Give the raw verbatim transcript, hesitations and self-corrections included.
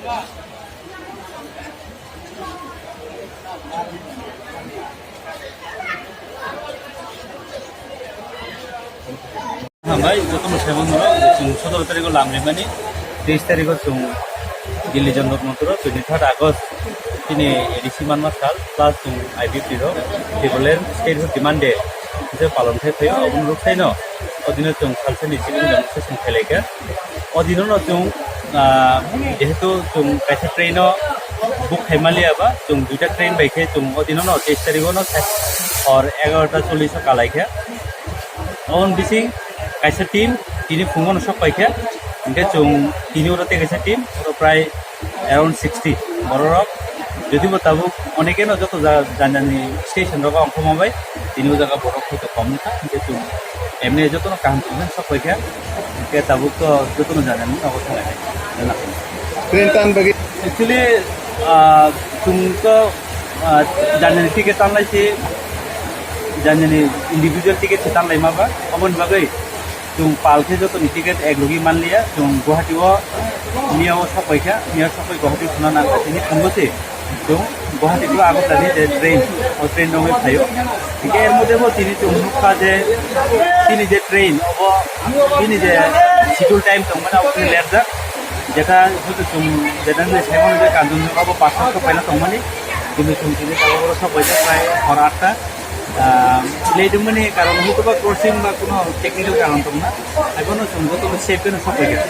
Hambai, jotono saimanno, chwng sotoro tarikho lamrimani, teis tarikho chwng Delhi Jantar Mantar, twenty third August, chini A D C manma sal, plus chwng I B P rok, Tiboland State Hood Demand Day, je palon khai phaio, aboni rwksaino, o dino chwng salsani civil demonstration khailaikha. O dinono chwng, ah, jehetu chwng kaisa traino book khaimaliya ba, chwng duita train bai khe chwng o dinono teis tarikhono hor egarota chollish o kalaikha. Oboni bising kaisa team tini phungono sok paikha, hinkhe chwng tini oro tei kaisa team, oro prai around sixty bororok. Jodibo tabuk onekeno joto ja-, jani jani station rogo ongkhorma bai, tini o jaga borok hoito kom wngkha, hinkhe chwng emni jotono kaham tongmani sok paikha, hinkhe tabuk to jotono jani jani nogo thanglai nai. Train tan bagwi? Actually, ah, chwng to, ah, jani jani ticket tanlai se, jani jani individual ticket se tanlaima ba, oboni bagwi chwng pal khe jotoni ticket ek logi manliya, chwng Guwahati o miya o sok paikha, miya o sok pai Guwahati o thangna nangkha, tini phungo se chwng Guwahati to Agartala ni je train, o train rogwi phaio. Hinkhe er moddhe bo tini chwng nukha je tini je train, obo tini je schedule time tongmani abo tini lerjak. Jeta joto chwng jeta ni saimano je Kanchanjunga bo pass o sok paina tongmani, kintu chwng tini tabuk oro sok paijak prai hor atta. Ah, late wngmani karon hwnkhe ba crossing ba kuno technical karon tongna, haiphano chwng jotono safe kheno sok paikha.